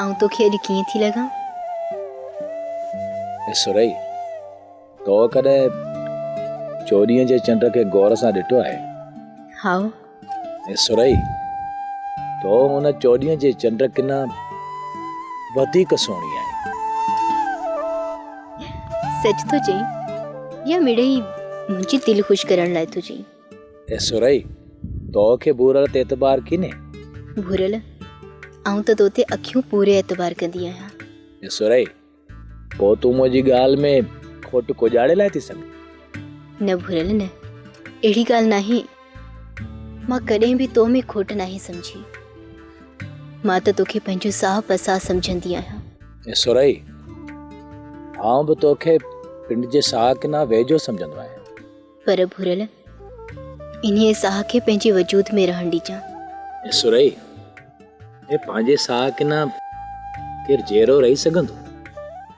آئون توکي اڄ ڪيئن ٿي لڳان؟ اي سرهي، تو ڪڏهن چوڏهينء جي چنڊ کي غور سان ڏٺو آهي؟ هائو. اي سرهي، تو ان چوڏهينء جي چنڊ ڪنا وڌيڪ سهڻي آهين. سچ ٿو چئين يا مڙئي منهنجي دل خوش ڪرڻ لاء ٿو چئين؟ اي سرهي، تو کي ڀورل تي اعتبار ڪينهي؟ ڀورل، آئون ته تو تي اکيون پوري اعتبار ڪندي آهيان. اي سرهي، پوء تون منهنجي ڳالهه ۾ کوٽ ڪوڄاڙي لاء ٿي سگهين؟ نه ڀورل نه، اهڙي ڳالهه ناهي. مان ڪڏهن به تو ۾ کوٽ ناهي سمجهي. مان ته توکي پنهنجو ساهه پساهه سمجهندي آهيان. اي سرهي، آئون به توکي پنڊ جي ساهه ڪنا ويجهو سمجهندو آهيان. پر ڀورل، انهيء ساهه کي پنهنجي وجود ۾ رهڻ ڏجان. اي سرهي، اي پنهنجي ساهه ڪنا ڪير جيئرو رهي سگهندو؟